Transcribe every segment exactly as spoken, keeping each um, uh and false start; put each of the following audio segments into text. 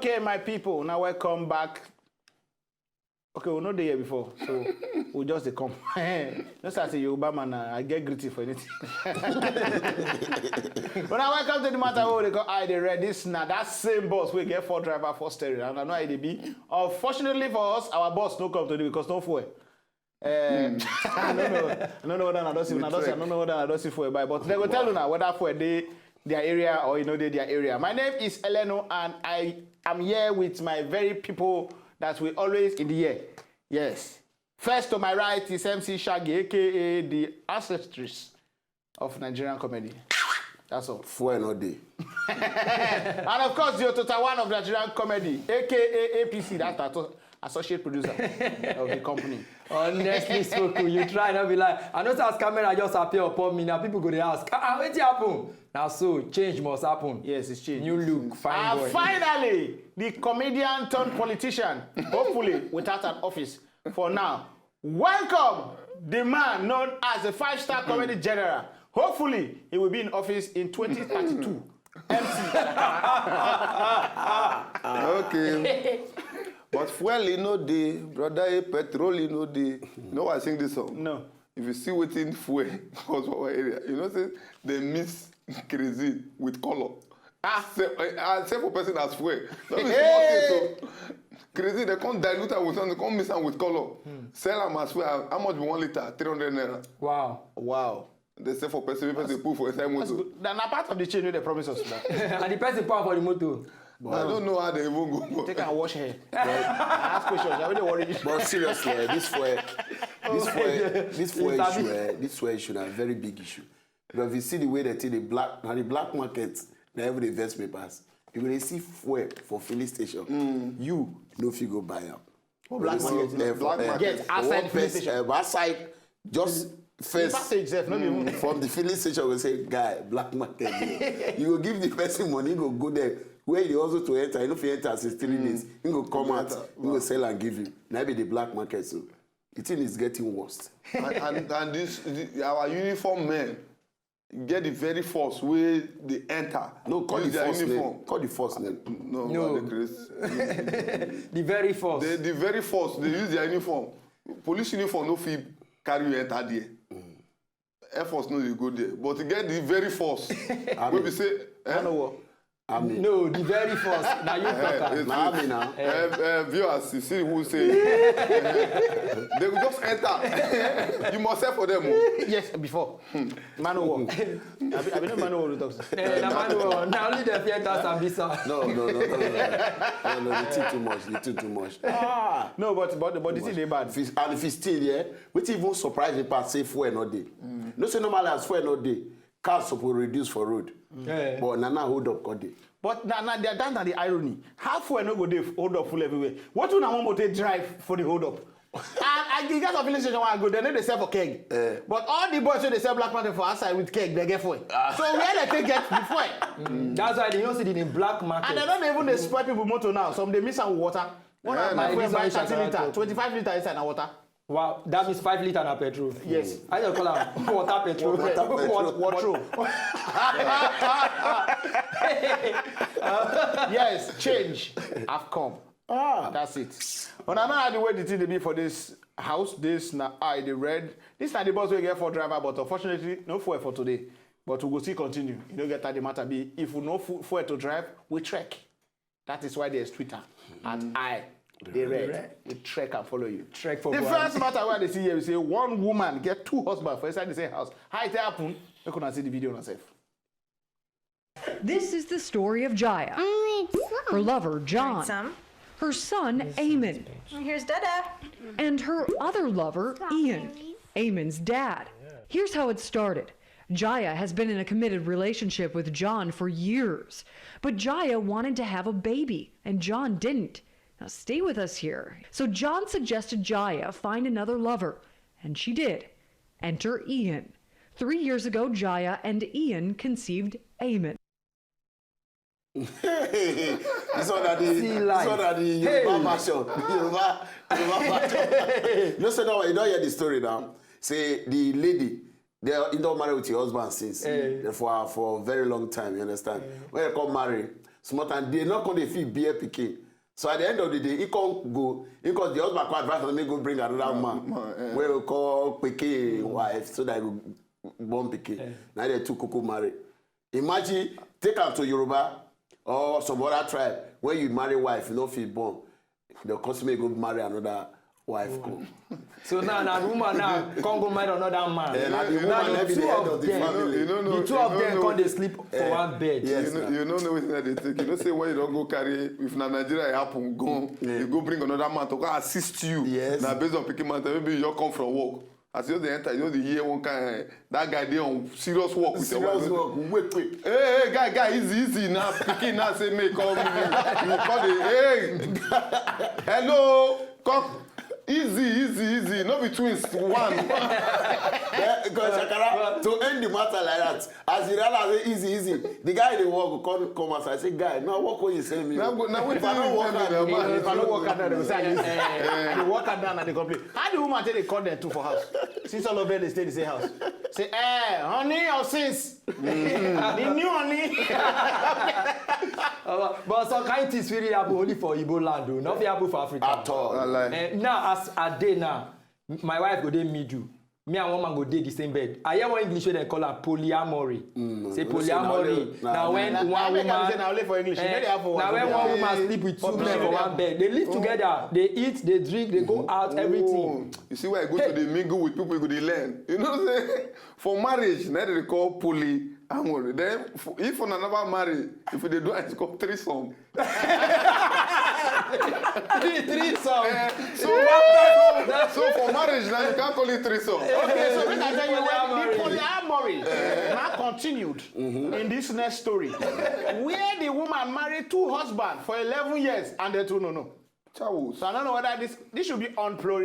Okay, my people, now welcome back. Okay, we no dey here before, so we just dey come. No say I say Yoruba man, uh, I get greeting for anything. But now welcome to the matter wey we dey call Eye Dey Red. This na that same bus wey get four driver, four steering, and I know how e dey be. Unfortunately for us, our bus no come today because no fuel. Eh, I don't know. I don't know whether I don't see, I don't see, I don't know whether I don't see fuel buy, but they go tell you now whether fuel dey their area or you know dey their area. My name is Eleno, and I am here with my very people that we always in the year. Yes. First to my right is M C Shaggy, A K A the ancestors of Nigerian comedy. That's all. Fuel no dey. And of course, the Otota one of Nigerian comedy, A K A A P C, that's the asso-, associate producer of the company. Honestly spoken, you try not be lie. I know as camera just appear upon me now, people go dey ask, ah, ah, wetin happen? Now so, change must happen. Yes, it's changed. New look, fine boy. And finally, the comedian turned politician, hopefully without an office for now. Welcome the man known as a five-star comedy general. Hopefully, he will be in office in twenty thirty-two. M C. Okay. But fuel e no dey, brother, eh, petrol e no dey. No, I sing this song. No. If you see wetin fuel cause for our area, you know say they mix kerosene with color. Ah, say, eh, ah, say for person as fuel. No be small thing so. Kerosene, they come dilute am with something, come mix am with color. Sell am as fuel. How much be one litre? Three hundred naira. Wow. Wow. They sell for person, person put for inside motor. Then na part of the change wey they promise us. That. And the person power for the motor. I don't know how they even go. Take and wash hair. Ask questions. I really worry. But seriously, eh, this fuel, this fuel, this fuel issue, eh, this fuel issue na very big issue. Because if you see the way they take the black, na the black market, na every invest papers. You go dey see fuel for filling station. You no fit go buy am. Black You see, market. eh, Black eh, market. Yes, outside one filling person, station. Eh, outside, just The first passage sef, no be even. From the filling station, we say, guy, black market. Dey. You go give the person money, go go there. Where you also to enter, you no fit enter since three days. You go come out, you go sell and give you. Now be the black market, so the thing is getting worse. And, and, and this, the, our uniform men get the very force wey they enter. No, call the Use their first uniform. Name. Call the first name. No, No. no. They, craze. The very first. They, the very force they use their uniform. Police uniform no fit carry you enter there. Air Force no dey go there, but you get the very force. Wey be say, eh, I know what. Army. No, the very first. Now you talk am. It's Na army now. Eh, eh, viewers, you see who say they will just enter. You must sell for them. Oh. Yes, before. Man of war. I be, I be no man of war. Talk. Eh, na man o, na only the fear that Sambisa. No, no, no, no, no, no, no, no. The thing too much. The thing too much. Ah. No, but but but the thing dey bad. If it's, and if it's still here, wetin even surprise me pass say fuel no dey. No say normally as fuel no dey, cars suppose reduce for road. Yeah. But na now hold up come dey. But na na that na the irony. How fuel no go dey hold up full everywhere? What una wan go take drive for the hold up? And I the guys of filling station wey I go, they no dey sell for keg. But all the boys wey dey sell black market for outside with keg, they get fuel. So where they take get the fuel? That's why they don't see the name black market. And they don't even dey spoil people motor now. Some dey mix am with water. One of Yeah, my na friend this buy one is thirty liter, another twenty-five liter inside na water. Wow, that means five liter na petrol. Yes. I just call am water petrol. Water petrol. What true? Yes, change have come. Ah, that's it. But I know how the way the thing dey be for this house. This na I the red. This na the bus wey get for driver, but unfortunately no fuel for today. But we go still continue. You no get how the matter be. If we no fu- fuel to drive, we trek. That is why there's Twitter at I the red. We trek and follow you. Trek for The Buhari. First matter wey I dey see here, we say one woman get two husbands for inside the same house. How it happen? Make una see the video yourself. This is the story of Jaya, her lover John, her son Eamon, Here's Dada. And her other lover, Ian, Eamon's dad. Here's how it started. Jaya has been in a committed relationship with John for years, but Jaya wanted to have a baby, and John didn't. Now stay with us here. So John suggested Jaya find another lover, and she did. Enter Ian. Three years ago, Jaya and Ian conceived Eamon. This one na the, See this life. One na the Yoruba version. Yoruba, Yoruba version. You know, say now you don't hear the story now. Say the lady, they are- you don't marry with your husband since. Therefore, for a very long time, you understand? When you come marry, small time, they not come dey fit bear pikin. So at the end of the day, he come go, because the husband come advise am make go bring another man, man, eh. Wey go call pikin wife, so that he go born pikin. Na they two kuku marry. Imagine, take am to Yoruba or some other tribe, when you marry wife, you no fit born. They come say make go marry another wife come. So now, now the woman now come go marry another man. Eh, na the Now woman na be the two head of the them, family. You no know, the two you of no them know come dey wetin- sleep for one bed. Yes. You know, you no know wetin dem dey take. You know say when you don go carry, if na Nigeria e happen, go, Yeah. you go bring another man to go assist you. Yes. Na based on pikin matter, maybe you just come from work. As you dey enter, you know the hear one kind, that guy dey on serious work with your Serious wife. Work, wait, wait. Hey, hey, guy, guy, easy, easy now. Pikin now say make call me. You call the, hey, hello, come, easy, easy, easy. No be twins, one. Yeah, because Shakara, to end the matter like that, as he realize say easy, easy, the guy dey work come come outside say, "Guy, now work wey you send me." Now go- now If wetin I no you work send me out, na you man. If I no work out now, they go say I lazy. They work out now and they complain. How the woman take dey call them two for house? Since all of them dey stay the same house. Say, eh, honey or sis? The new honey? Uh, but some kind things really happen only for Igbo land, though. Not fit happen for Africa. At all. I lie. Eh, now, as I dey now, my wife go dey middle. Me and one man go dey the same bed. I hear one English wey dem call am polyamory. Say no, say na polyamory only- na na only- when Na one make am say woman. na only for English. Eh, Make they have for na one. when one woman sleep with two men for one bed. They live together. They eat, they drink, they go out, everything. You see why I go to the mingle with people, you go dey learn. You know say for marriage, na they call polyamory. Then for, if una never marry, if they do it, it's called threesome. Three, three song. Eh, so, so, so for marriage now you can't call it threesome. Okay, so make I tell you where the polyamory now continued in this next story, where the woman married two husbands for eleven years and they two no no. Chawos. So I don't know whether this this should be on pro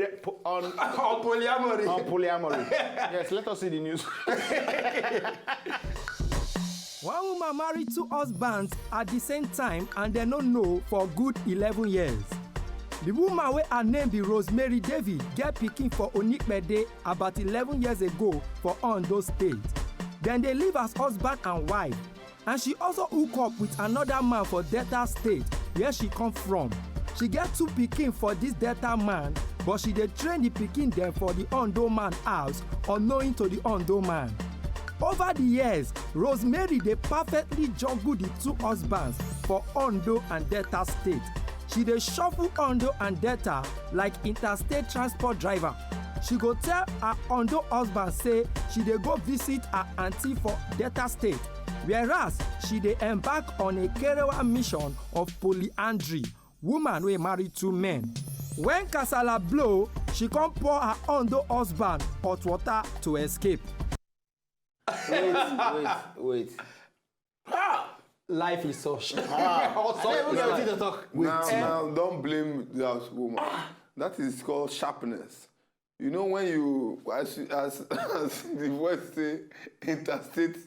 on On polyamory. on polyamory. Yes, let us see the news. One woman marry two husbands at the same time and dem no know for good eleven years. The woman wey her name be Rosemary David get pikin for Onipede about eleven years ago for Ondo State. Dem dey live as husband and wife, and she also hook up with another man for Delta State where she come from. She get two pikin for this Delta man, but she dey train the pikin dem for the Ondo man house, unknowing to the Ondo man. Over the years, Rosemary dey perfectly juggle the two husbands for Ondo and Delta State. She dey shuffle Ondo and Delta like interstate transport driver. She go tell her Ondo husband say she dey go visit her aunty for Delta State, whereas she dey embark on a kerewa mission of polyandry, woman wey marry two men. When kasala blow, she come pour her Ondo husband hot water to escape. Wait, wait, wait. Life is such. Hey, we get wetin to talk. Now, now, don't blame that woman. That is called sharpness. You know when you, as you- as, as the voice say, interstate,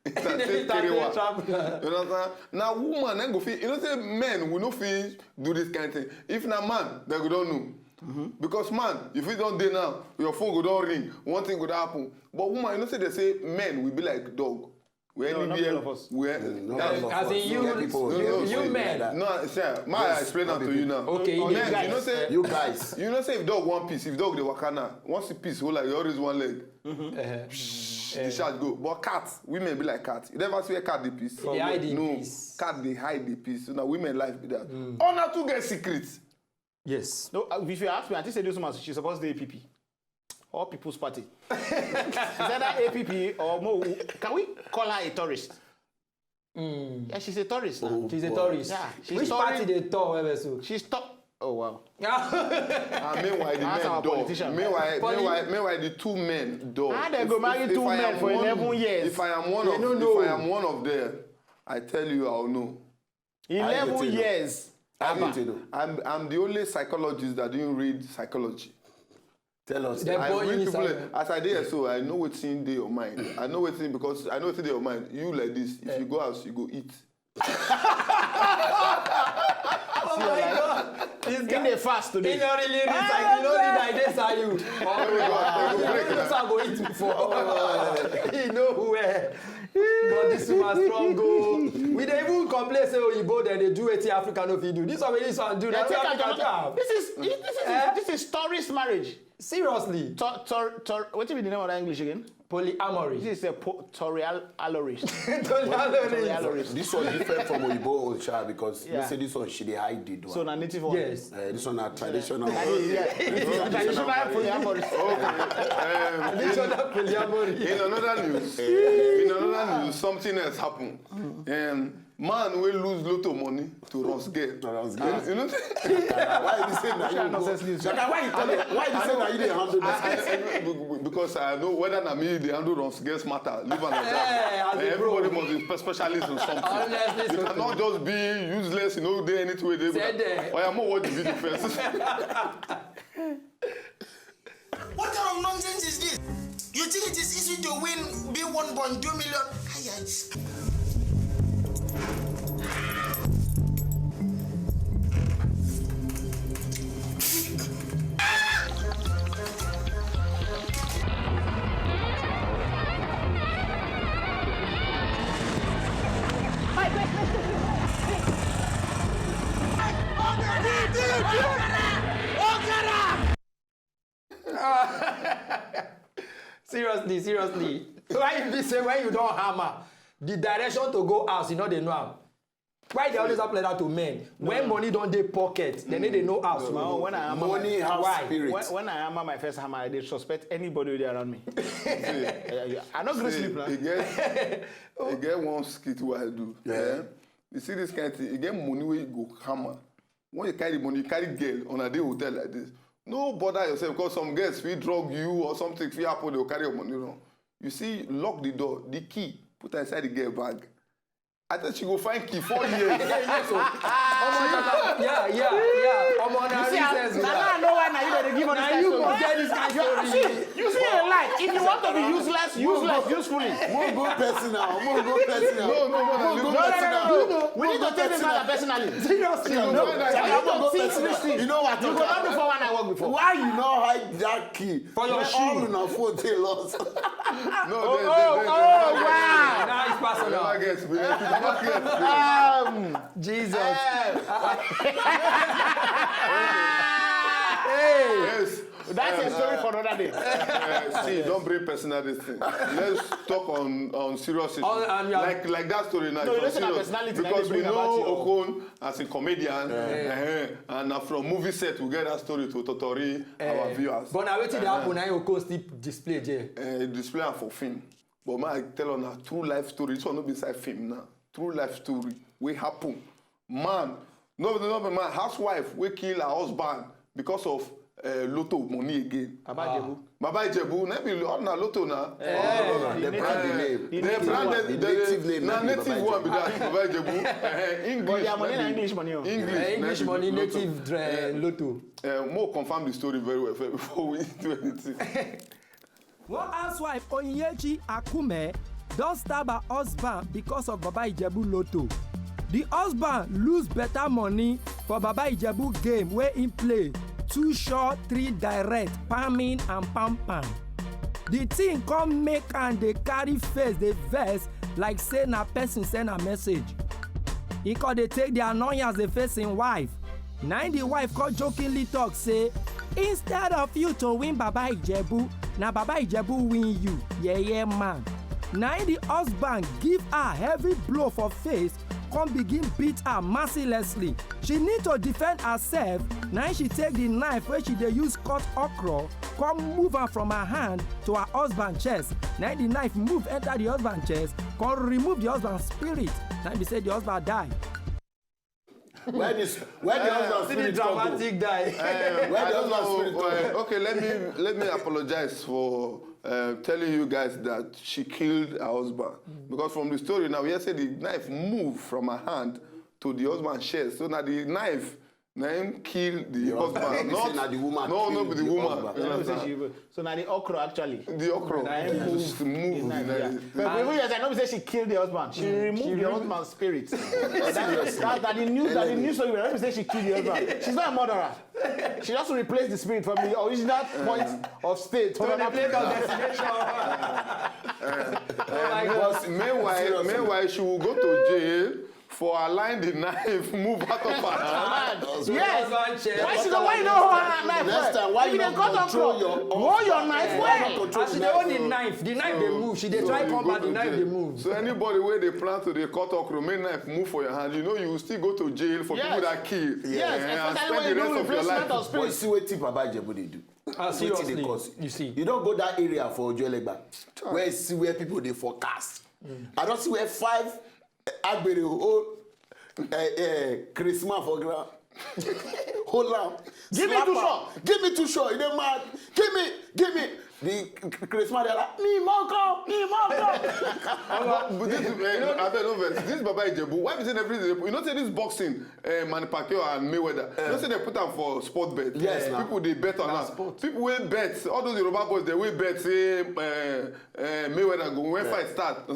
interstate kerewa. You understand? Now woman then go fit. You know say men we no fit do this kind thing. If na man, they go don't know. Because man, if you don't dey now, your phone go don't ring. One thing go don happen. But woman, you know say they say men will be like dog. Where No, not anywhere, all of us. where No, that- no, As in no, you, get people, you, get people you say men. that. No, sir, may I Yes, explain that other to you people. Now. Okay, you Men, guys. You know say You guys. You know say if dog want peace, if dog dey waka now, once he peace, hold like he always one leg. Uh-huh. Discharge go. But cat, women be like cat. You never see a cat dey peace. They hide in No, peace. Cat dey hide the peace. So now women life be that. Una too get secrets. Yes. No, uh, if you ask me, I think say this woman she's supposed to A P P or People's Party. Is that A P P or more? Can we call her a tourist? Yeah, she's a tourist. Now. She's a tourist. Yeah, she's Which tourist. Party dey tour well so? She's top. Oh wow. And meanwhile, the That's men our dog. politician. Meanwhile, Poli- meanwhile, meanwhile, the two men dog. How they go marry two men for eleven years? If I am one They of, no if know. I am one of them, I tell you, I'll know. Eleven How you go take years. How you take do? I'm, I'm the only psychologist that didn't read psychology. Tell us. Dem I born you read people inside. As I dey here, so I know wetin dey your mind. I know wetin because I know wetin dey your mind. You like this. If you go house, you go eat. Oh my God. This guy, he dey fast today. He no really read, ah, like, he no read like this, are you? Oh, God. He no know say I go eat before. He know where. But this woman strong go. We dey even complain say oyibo dem dey do wetin Africa no fit do. This one wey this one do, na wetin Africa do am. This is, this is, eh? This is tourist marriage. Seriously. Tor, tor, tor, wetin be the name of that English again? Polyamory. This is a po-, torial alorist. Torial alorist. This one different from oyibo own sha, because you say this one, she dey hide the do. So na native one. Yes. Eh, this one na traditional. Yeah, yeah. Traditional polyamory. Okay. Um, traditional polyamory. In another news, in another news, something else happened. Um, man wey lose lotto money to Ross girl. To Ross girl. You, you know? Why you say na you go? Shaka, why you call it? Why you say na you dey handle this case? I, I, be-, be-, because I know whether na me dey handle Ross girls matter. Leave am like that. Eh, as a bro. Everybody must be specialist in something. Honestly speaking. You cannot just be useless, you know, dey anything wey dey. Say there. Oya, mo watch the video first. What kind of nonsense is this? You think it is easy to win, be one point two million? Ay, ay. Seriously, seriously. Why you be say when you don hammer, the direction to go house, you no dey know am? Why they always happen like that to men? When money don dey pocket, they no dey know house. No, no, no. When I hammer my, money have spirit. When, when I hammer my first hammer, I dey suspect anybody wey dey around me. See, I no gree sleep now. See, e get, e get one skit wey I do. Yeah. Eh? You see this kind thing, e get money wey you go hammer. When you carry money, you carry girl, una dey hotel like this. No bother yourself, because some girls fit drug you or something fit happen, they go carry your money run. You see, lock the door, the key, put am inside the girl bag. I thought she go find key four years. Yes, yes, oh. Omo, yeah, yeah, yeah. Omo, na reasons, na, na, I know why na you dey give us this kind story. Na you go get this kind story. You see, you see, in life, if you want to be useless, useless, usefully. Mo go personal, mo go personal. No, no, no, no, no, no, no, no. We need to take this matter personally. Seriously, no. We need to think this thing. You know what? You go not do four one nine work before. Why you no hide that key? For your shoe. All una phone dey lost. No, oh, oh, wow. Now it's personal. Another guest, we, another guest, we. Um, Jesus. Hey. Yes. That's a story for another day. Uh, see, don't bring personal this thing. Let's talk on, on serious issues. Like, like that story now. No, it's not serious. Personality, because we know Okon as a comedian, eh, and na from movie set we get that story to totori our viewers. But na wetin dey happen na him Okon still display there. Eh, display am for film. But make I tell una true life story. This one no be inside film now. True life story wey happen. Man, no, no be man, housewife wey kill her husband because of, eh, lotto money again. Baba Ijebu. Baba Ijebu, na be all na lotto na. Eh, no, no, no, no. They brand the name. They brand the, the native name, na native one be that, Baba Ijebu. Eh, English, but their money na English money, oh. English, eh, English money, native, eh, lotto. Eh, mo confirm the story very well first before we do anything. One housewife, Onyinyechi Akume, don stab her husband because of Baba Ijebu Lotto. The husband lose better money for Baba Ijebu game wey him play, two shot, three direct, palming and pam pam. The thing come make am dey carry face, dey vex like say na person send am message. He come dey take the annoyance dey face him wife. Na im the wife come jokingly talk say, "Instead of you to win Baba Ijebu, na Baba Ijebu win you, yeye man." Na im the husband give her heavy blow for face, come begin beat her mercilessly. She need to defend herself, na im she take the knife wey she dey use cut okra, come move am from her hand to her husband chest. Na im the knife move enter the husband chest, come remove the husband spirit. Na im be say the husband die. Where this, where the husband spirit come go? Dramatic die. Eh, where the husband spirit come go? Eh, okay, let me, let me apologize for, uh, telling you guys that she killed her husband. Because from the story now, we hear say the knife move from her hand to the husband chest. So now the knife Na him kill the husband. He say na the woman No, no, be the kill the woman. husband. Let me say she even. So now the okra actually. The okra Na him just move the with knife, the yeah. knife. But but even yes, I know say she killed the husband. She removed the husband's spirit. That, that, that the news that the news story. Let me say she killed the husband. She's not a murderer. She just replaced the spirit from the original point of state. From the place of destination. But meanwhile, meanwhile, she will go to jail for allowing the knife move out of her hand. Yes. Husband check. Why she don't why you know her knife? Next time, why If you dey not cut control okra, your hold your knife Why well. not control As she the dey hold the knife? knife, the knife dey move. She dey So try you come go back, the to knife jail. dey move. So anybody where they plan to dey cut okra, make knife move for your hand. You know you will still go to jail for Yes. people that kill. Yes, Eh, and especially spend when the you rest do of your replacement life. of But you spirit. see wetin Baba Ijebu dey do. Ah, Wetin dey seriously, cause? You see. You don go that area for Ojuelegba where you see where people dey forecast. I don see where five eh, agbero hold eh, eh, Christmas for ground. Hold am. Give me Slap too am. sure. Give me too sure. You dey mad. Give me, give me. The Christmas dey like, me moko, me moko. But, but this, eh, I bet no vex. This Baba Ijebu, why be say everything? You know say this boxing, uh, Manny Pacquiao and Mayweather. You know say they put am for sport bet. Yes, na. People dey bet on that. People wey bet, all those Yoruba boys, they wey bet say uh, uh, Mayweather go when fight start.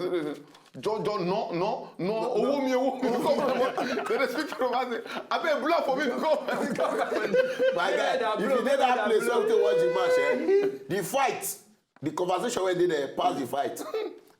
John, John, no, no, no, owó mi, owó mi, come on. They dey speak Yoruba say, abeg blow for me, come. My guy, Mayweather if blow, you dey that Mayweather place, blow. wey you watch the match, eh, the fight, the conversation wey dey there pass the fight.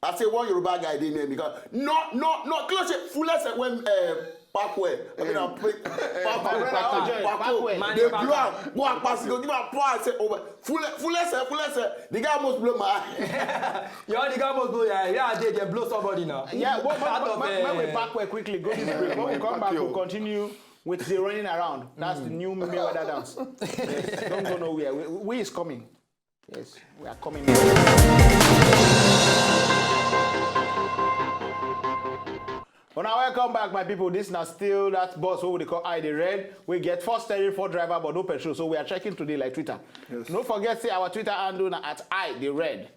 I say one Yoruba guy dey near me because no, no, no, close it, full as when uh, Parkway. I mean, I'm pre- Parkway, Parkway, Parkway, Parkway. Parkway. They blow am, go and pass it, go give am power. I say, oh, full, full as, full as. The guy almost blow my eye. Yo, the guy must blow your eye. Yeah, they, they blow somebody now. Yeah, but, but, Out but, of, but when we eh, park well quickly, go this break. When we come back, we'll continue with the running around. That's the new Mayweather dance. Yes, don't go nowhere. We, we is coming. Yes, we are coming. Una welcome back, my people. This na still that bus wey we dey call Eye Dey Red. We get four steering, four driver, but no petrol. So we are checking today like Twitter. No forget say our Twitter handle na at Eye Dey Red.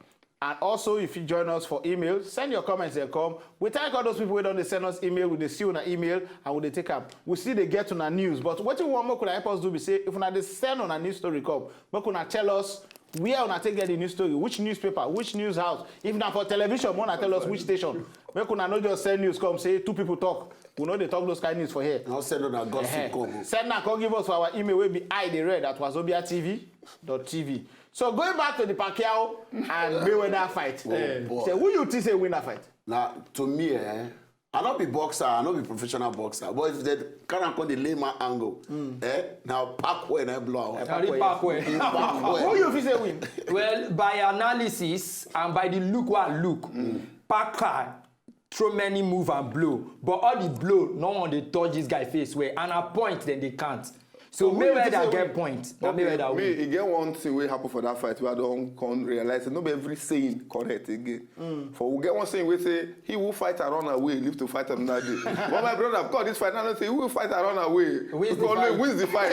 And also, if you join us for email, send your comments and come. We thank all those people wey don dey send us email. We dey see una email and we dey take am. We still dey get una news. But wetin we wan make una help us do be say, if una dey send una news story come, make una tell us where una take get the news story, which newspaper, which news house. If na for television, make una tell us which station. Make una no just send news come say two people talk. We no dey talk those kind news for here. I'll send on a gossip Ehen. come. Send na come give us for our email wey be eye dey red at wazobia T V dot T V. So going back to the Pacquiao and Mayweather fight. Oh, boy. Say who you think say win that fight? Now, to me, eh, I no be boxer, I no be professional boxer. But if they carry am come the layman angle, eh, now Parkway na blow am. Carry Parkway. Parkway. Who you feel say win? Well, by analysis and by the look wey I look, Parker throw many move and blow, but all the blow, no one dey touch this guy face well, and at point dem dey count. So who you think Mayweather say get win? Point. Na Okay, Mayweather me, win. E get one thing wey happen for that fight wey I don come realize say no be every saying correct again. For we get one saying wey say he who fight and run away live to fight another day. But my brother, because this fight now say he who fight and run away Wins the only fight. Wins the fight.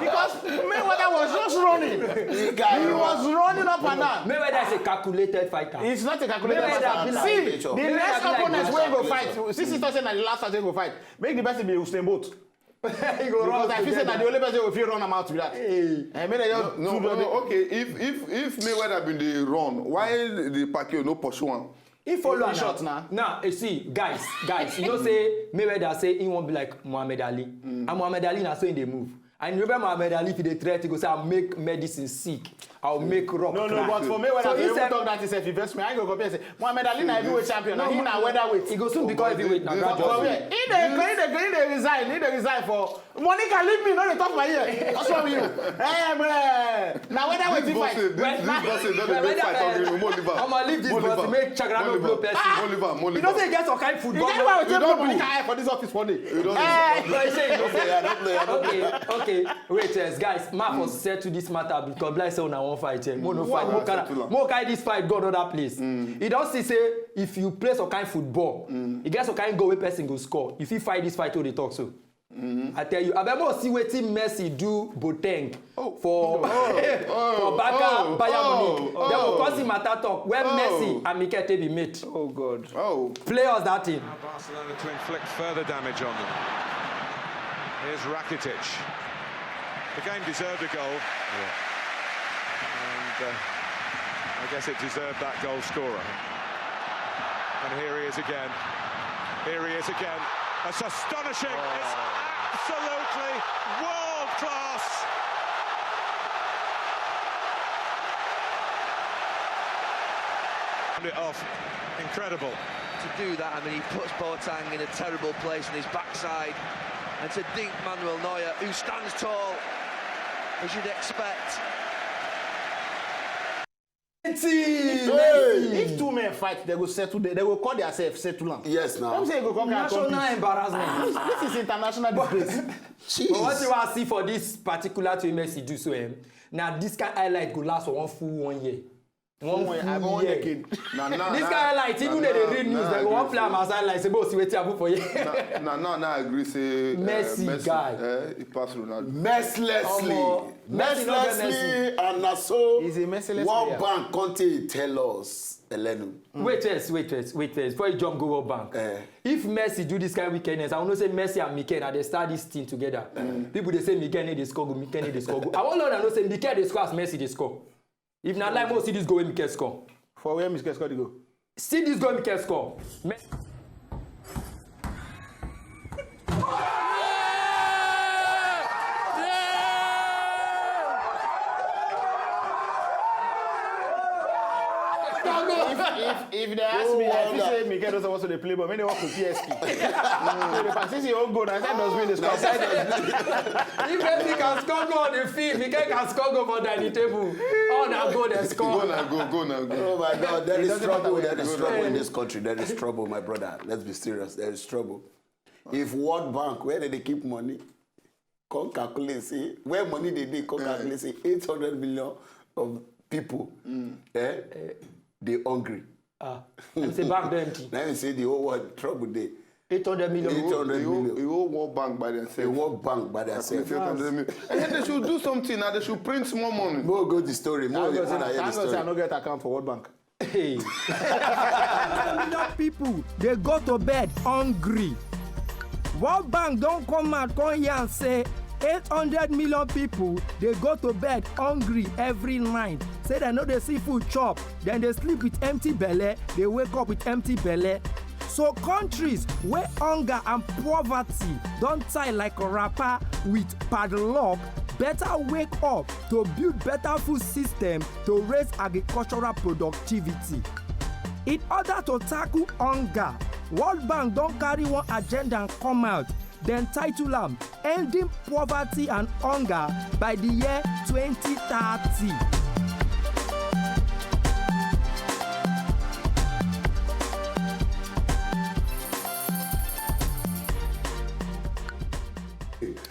Because Mayweather was just running. He was running up and down. Mayweather is a calculated fighter. It's not a calculated Mayweather fight. be See, like the Mayweather next be like opponent this. Wey go fight. Since he talk say na the last person go fight, make the person be Usain Bolt. He go Because run I feel say na together. The only person wey fit run am out be that. Hey. Eh, make dem just No, two no, don no, okay. If if if Mayweather been dey run, why the Pacquiao no pursue am? He follow He am shot now. Now. Now, you see, guys, guys, you know say Mayweather say he wan be like Muhammad Ali, and Muhammad Ali na so he dey move. And you remember Muhammad Ali, if he dey threat, he go say, "I'll make medicine sick. I'll make rock No, no, crack." But for Mayweather, So he he even said, talk that himself. He vex me. I ain't gonna compare say Muhammad Ali na heavyweight champion. Na he na welterweight. He go soon become But heavyweight now, this- But for gradually. where? He dey he dey he dey resign. He dey resign for Monica. Leave me. No dey talk for here. What's wrong with you? Eh, man. Na welterweight This he fight. boxing, this, this boxing don dey make fight hungry. Mo leave am. I'ma leave this Mo leave boxing. am. Make Chagra Mo no leave blow am. person. Mo leave am. Mo You leave know am. say he get some kind You football. get why we You take don Monica do. eye for this office one day. You don do. Eh, No, he say he no No play, I don't play, I don't play. Okay, okay, wait, yes, guys. Ma for settle this matter because like say una wan fight here. Mo no Why fight. Mo una settle carry, am? mo carry this fight go another place. You don see say if you play some kind football, you get some kind goal wey person go score. You fit fight this fight wey dey talk so. I tell you, abeg mo see wetin Messi do Boateng for for Barca, Bayern Munich. Then we come see matter talk when Messi and Mikel take be mate. Oh God. Oh. Play us that thing. Barcelona to inflict further damage on them. Here's Rakitic. The game deserved a goal. And uh, I guess it deserved that goal scorer. And here he is again. Here he is again. That's astonishing. It's absolutely world class. It off. Incredible. To do that, I mean, he puts Boateng in a terrible place on his backside, and to dink Manuel Neuer, who stands tall, as you'd expect. Hey, if two men fight, they go settle. They, they go call themselves settle am. Yes, now. Dem say e go come carry National accomplice. Embarrassment. This is international disgrace. But what you wan see for this particular thing wey Messi do so, um, na this kind highlight go last for one full one year. One One year, full I go one year. decade. Na now, This now- kind highlight, even na they dey now- read news, now they go I wan agree play am say- as highlight. Say, "Bro, see wetin happen for here." Na- Na now, now I agree say uh, Messi guy. Uh, he pass Ronaldo. Mercilessly. Omo, Messi no get Mercilessly. And na so He's a merciless World player. Bank come take tell us, Elenu. Wait first, wait first, wait first. Before you jump go World Bank. Eh. If Messi do this kind of wickedness, I know say Messi and Mikel, na dey start this thing together. People dey say Mikel need dey score goal, Mikel need dey score goal. I wan learn know say Mikel dey score as Messi dey score. If na like, mo see this goal wey Mikel score. For where Mikel score the goal? See this goal wey Mikel score. Me- If, if, if they ask me, I feel say Mikel doesn't want to dey play, but when they walk to P S P, so the fact since he own goal, I said does win the score. If Messi can score goal on the field, Mikel can score goal for dining table. All na goal dem Go score. Now, go, go now, go. Oh my God, there is doesn't trouble. matter There is where you trouble go. In this country. There is trouble, my brother. Let's be serious. There is trouble. If World Bank, where did they keep money, come calculate, see, where money they dey, come calculate, see, eight hundred million of people, eh, they hungry. Ah, dem say bank don empty. Now you say the whole world trouble dey. Eight hundred million. Eight hundred The whole, million. the whole World Bank by The themselves. World Bank by themselves. Eight hundred million. And then they should do something now. They should print more money. More go the story. More Thank the God say one I hear thank the God say I story. No get account for World Bank. Hey. Million people dey go to bed hungry. World Bank don come out come yarn say eight hundred million people dey go to bed hungry every night. Say dem no dey see food chop, dem dey sleep with empty belle, dey wake up with empty belle. So countries wey hunger and poverty don tie like wrapper with padlock better wake up to build better food system to raise agricultural productivity. In order to tackle hunger, World Bank don carry one agenda come out. Dem title am Ending Poverty and Hunger by the Year twenty thirty.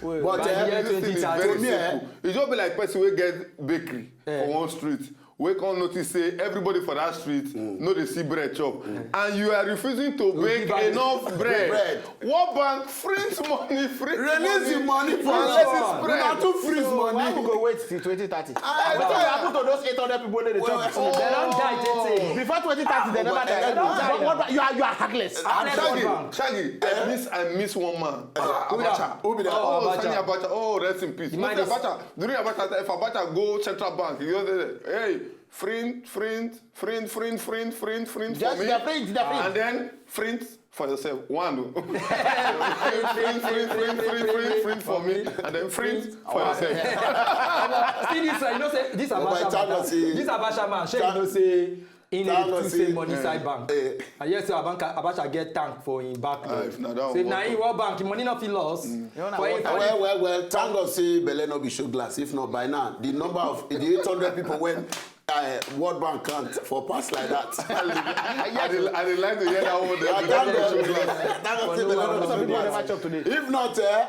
But By the uh, year This thing is twenty thirty. very To me, eh, simple. It just be like person wey get bakery Eh. for one street. We come notice say everybody for that street no dey see bread chop, and you are refusing to bake give am enough bread. Bread. World Bank print money, print Release money. The money for Release us. bread. Una too freeze So why money. We go wait till twenty thirty? I Wetin tell happen to those eight hundred people wey dey dey chop? Well, Dem don die tey tey. Before twenty thirty, they never die. But- What, what, you are you are heartless. Ask World Shaggy, Bank. Shaggy, I miss, I miss one man. Ah, Who that? Abacha. Who be that? Oh, Oh, Abacha. Sani Abacha. Oh, rest in peace. The You man know is- Abacha. During Abacha, if Abacha go Central Bank, you know, say, "Hey, print, print, print, print, print, print, print for Just me," the print, the print. And then print for yourself. One, oh. Print, print, print, print, print, print, print for me, and then print for yourself. See this one, you know say this Oh, my Abacha thank man, God say- this Abacha man, shey thank- you know say he thank no God dey say- say money side bank. Eh. And yes, so Abacha, Abacha get tank for him back. Ah, if na that So if one na work. Him World Bank, him money no fit loss. You know, For him, what- for Well, well, well, thank God say belle no be show glass. If not, by now, the number of the eight hundred people when uh, World Bank can't for pass like that. I dey, I dey like to hear that one. I thank God. Thank God say belle no be Some show people never glass. Chop today. If not, eh,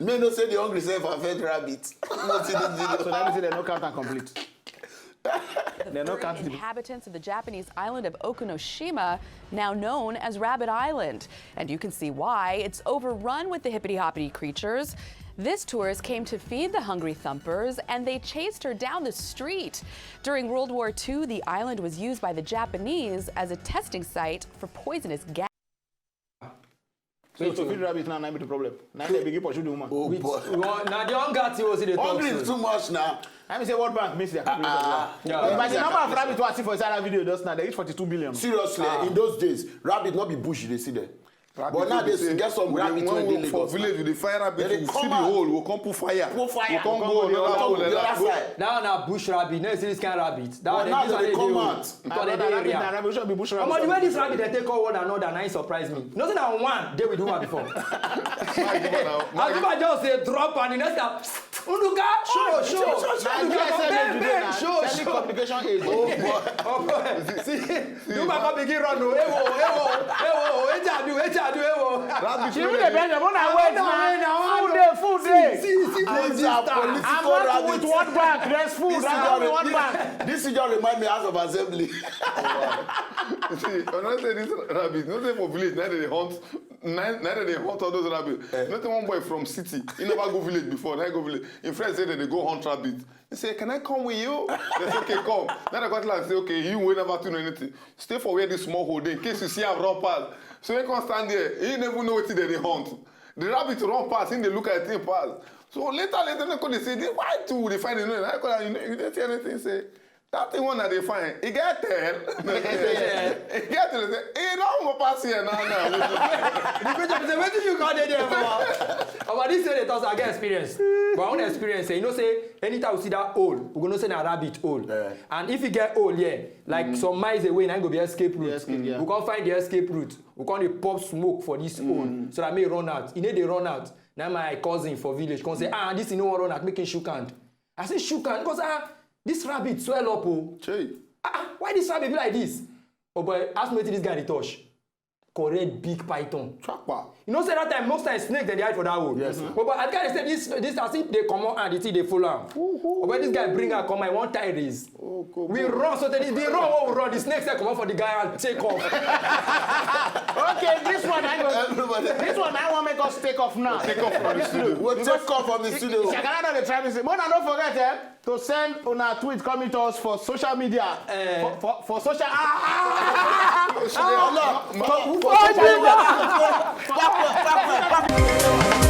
me no say the hungry self affect rabbit. No see the So that means they no count and complete. They no count the Inhabitants of the Japanese island of Okunoshima, now known as Rabbit Island. And you can see why. It's overrun with the hippity hoppity creatures. This tourist came to feed the hungry thumpers, and they chased her down the street. During World War two, the island was used by the Japanese as a testing site for poisonous gas. So to feed rabbit now, na be the problem. Now they begin pursue the woman. Oh boy. Well, na the hunger thing was in the talk. Hungry is too much now. I mean, say World Bank miss their calculation. Uh, uh, yeah. But the number of rabbit we see for inside that video just now, they reach forty-two billion. Seriously, ah. In those days, rabbit not be bush, they see them. Rabbit but now they get some rabbit wey dey Lagos. For village, we dey find rabbit. We see the hole, we come put fire. Put fire. We come go the other hole. That one na bush rabbit. No, see this kind of rabbit. That one now they come out. Because they dey area. Omo, the way this rabbit dey take on one another, na im surprise me. You know say na one dey with woman before. As if I just say drop and the next time, Unuka, show, show, show, Unuka, show, show, show. Telecommunication age. Oh boy. See, you might not begin run. Ewo, ewo, ewo, eja do, eja do, ewo. She really dey bend. When I wait now, full day, full day. See, see, see, this political rabbit. World Bank, rest food. This is just remind me House of Assembly. You see, when I say this rabbit, not say for village, now they hunt, now they hunt all those rabbits. Eh. Not one boy from city, he never go village before, now he go village. In friends say that they go hunt rabbit. He say, can I come with you? They say, okay, come. Now they got like say, okay, you will never do anything. Stay for where this small hole dey in case you see a run pass. So he come stand there. He never know wetin dem dey hunt. The rabbit run pass, he dey look at him pass. So later, later, they come dey say, why do we dey find it? No, I call am, you know, you dey see anything? Say, that thing one I dey find, e get tail. E get tail. Say, e don go pass here now, now. The preacher say, wetin you come dey there for? Omo, this thing dey talk, I get experience. But I wan experience, eh, you know say anytime we see that hole, we go know say na rabbit hole. Yeah. And if e get hole here, like some miles away, na im go be escape route. Escape, yeah. We come find the escape route. We come dey pop smoke for this hole so that make e run out. E no dey run out. Na my cousin for village come say, ah, this thing no wan run out, make e shook hand. I say, shook hand? He come say, ah, this rabbit swell up o. Chey. Ah, ah, why this rabbit be like this? Oh boy, ask me wetin this guy dey touch. Correct big python. Chakpa. You know say that time, most times snake dem dey hide for that hole. Yes, sir. But, but as guy dey say this, this as if dey comot hand, the thing dey follow am. Oh boy, this guy bring am come, I wan tie race. We run, so the, the run wey we run, the snake sef comot for the guy hand, take off. Okay, this one I go. Everybody. This one I wan make us take off now. Take off from the studio. We'll take off from the studio. Shakara don dey try me say, make una no forget, eh, to send una tweet come meet us for social media. Eh. For, for, for social, ah, ah, ah, ah, ah, ah, for, for social media. Back, back, back, back.